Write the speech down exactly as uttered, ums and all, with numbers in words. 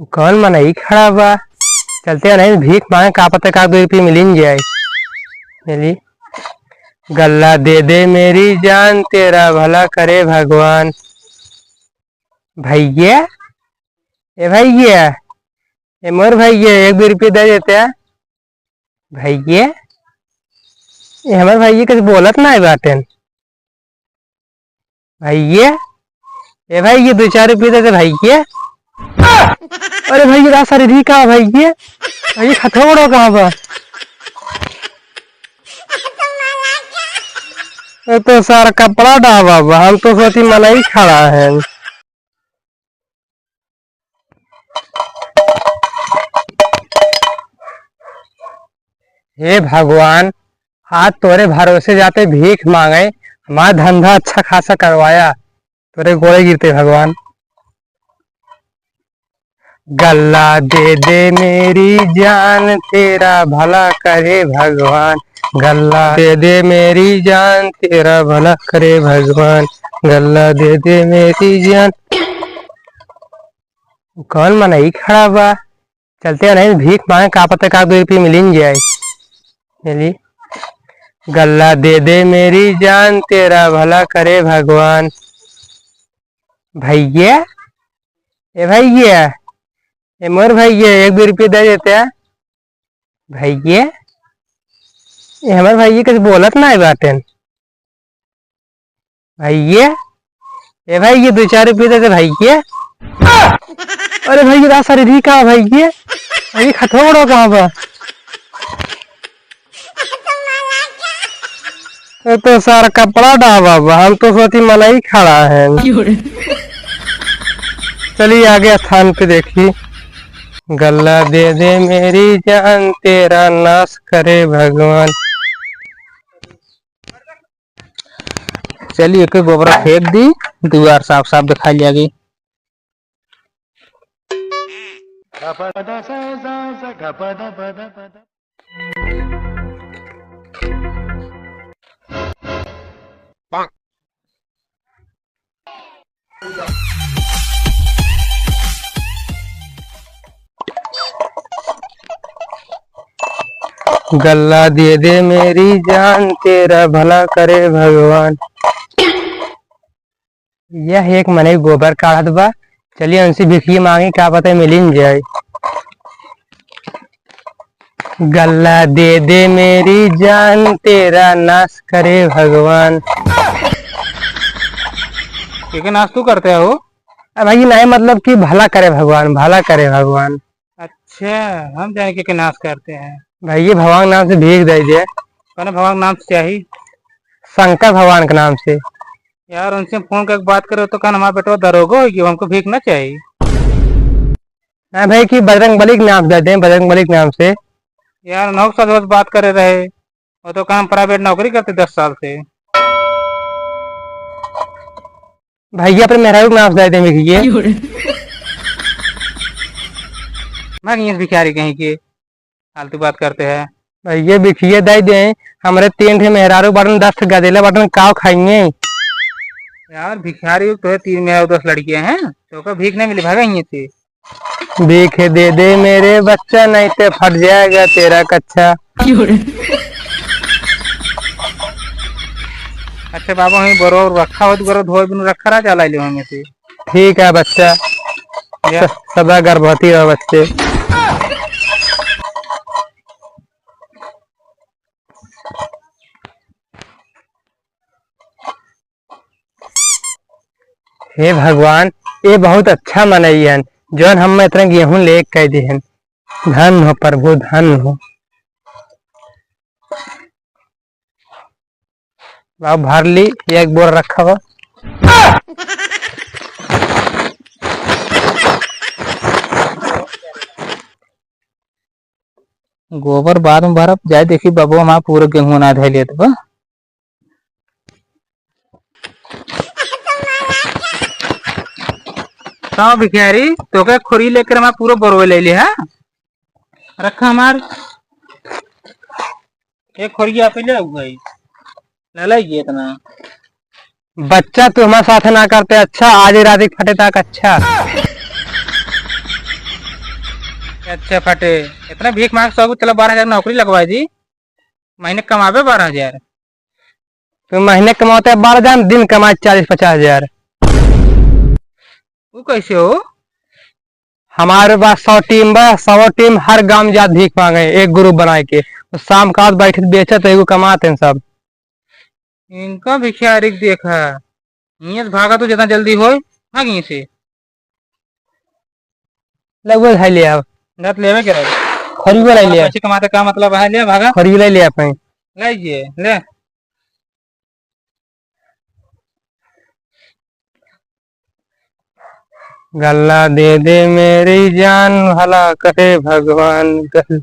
कौन मनई खड़ा बा? चलते नहीं भीख मांगे, का पता का दो रुपये मिलिन जाए। चली। गल्ला दे दे मेरी जान, तेरा भला करे भगवान। भैया, ए भैया, ए मोर भैया, एक दो रुपये दे देते। भैया, ए हमर भैया कुछ बोलत नाहीं बाटेन। भैया, ए भैया, दो चार रुपये दे दे भैया। अरे भैया, रा सारी री का भैया? भैया, हथौड़ो कहाँ बा? ए तो सारा कपड़ा डाबा बा, हम तो सोची मनई खड़ा है। हे भगवान, आज तोरे भरोसे जाते भीख मांगे, हमारा धंधा अच्छा खासा करवाया, तोरे गोड़े गिरते भगवान। गल्ला दे दे मेरी जान, तेरा भला करे भगवान। गल्ला दे दे मेरी जान, तेरा भला करे भगवान। गल्ला दे दे मेरी जान। कौन मनई खड़ा बा? चलते नहीं भीख मांगे, का पता का दो रुपये मिलिन जाए। चली। गल्ला दे दे मेरी जान, तेरा भला करे भगवान। भैया, ए भैया, ए मोर भैया, एक दो रुपये दे देते। भैया, ए हमर भैया कुछ बोलत नाहीं बाटेन। भैया, ए भैया, दो चार रुपये दे दे भैया। अरे भैया, रा सारी री का भैया? भैया, हथौड़ो कहाँ बा? ए तो सारा कपड़ा डाबा बा, हम तो सोची मनई खड़ा है। चलिए आगे स्थान पे देखी। गल्ला दे दे मेरी जान, तेरा नाश करे भगवान। चलिए, एक गोबरा फेंक दी, दुआर साफ साफ दिखाई लागी। गल्ला दे दे मेरी जान, तेरा भला करे भगवान। यह एक मनई गोबर काढ़त बा, चलिए उनसे भिखिया मांगी, का पता मिलिन जाए। गल्ला दे दे मेरी जान, तेरा नाश करे भगवान। ये क्या नाश तू करते हो? अब भाई, नहीं, मतलब कि भला करे भगवान, भला करे भगवान। अच्छा, हम जाने के, के नाश करते हैं। भाई, ये भगवान के नाम से भीख दे दे। कौन भगवान के नाम से चाहिए? शंकर भगवान के नाम से। यार, उनसे फोन करके बात करो तो कहन हमारा बेटवा दरोगा होगी, हमको भीख ना चाहिए। हाँ भाई, कि बजरंग बली के नाम से दे दें, बजरंग बली के नाम से। यार, नौ साल बाद बात करे रहे, वो तो कहन प्राइवेट नौकरी करते दस साल से। भैया, अपने मेहरारू के नाम से दे दें भैया। मैं कहीं भिखारी कहीं के। फालतू बात करते हैं। भैया, भिखिए दे दे, हमरे तीन ठे मेहरारू बाटन, दस ठे गदेला बाटन, काव खाइए? यार, भिखारी तो है, तीन मेहरारू, दस लड़कियां हैं, तो का भीख नहीं मिली, भागा यहीं से। भीख दे दे मेरे बच्चा, नहीं तो फट जाएगा तेरा कच्छा। अच्छा बाबा, वहीं बरो रखा हो, तो बरो धोए बिनु रखा रहा, चला ले वहीं से। ठीक है बच्चा, या। स-, सदा गर्भवती रहो बच्चे। हे भगवान, ये बहुत अच्छा मनई हन, जौन हम इतना गेहूं लेके कह दिहन। धन हो प्रभु, धन हो। लाओ, भर ली, एक बोर रखा बा। गोबर बाद में भरब, जाए देखी बाबू हमार पूरा गेहूं ना धै लेत बा। तो भिखारी, तोके खोरी लेकर हमार पूरा बोरवे ले ली, हाँ? रखा हमार। एक खोरिया पे ले आऊ भाई। ले ले ये इतना। बच्चा, तू हमारे साथ ना करते अच्छा, आज ही रात ही फटे तक अच्छा। अच्छा फटे, इतना भीख मांग सब, चलो बारह हजार नौकरी लगवाई दी, महीने कमाबे बारह हजार। तो महीने कमाते बारह हजार, दिन कमाए चालीस पचास हजार। वो कैसे हो? हमारे पास सौ टीम बा, सौ टीम हर गांव जात भीख मांगे, एक ग्रुप बनाए के। तो शाम का आज बैठे बेचत, एगो कमाते हैं सब। इनका भिखारी के देखा, हियां से भागा तो जितना जल्दी होए, भाग यहीं से। ले वो है ले आओ। जात लेवे के रहे। खरीदो ले ले। पैसे कमाते का मतलब है, ले भागा। खरीदो ले ले आप। ले ये, ले। गल्ला दे दे मेरी जान, भला करे भगवान। गल-,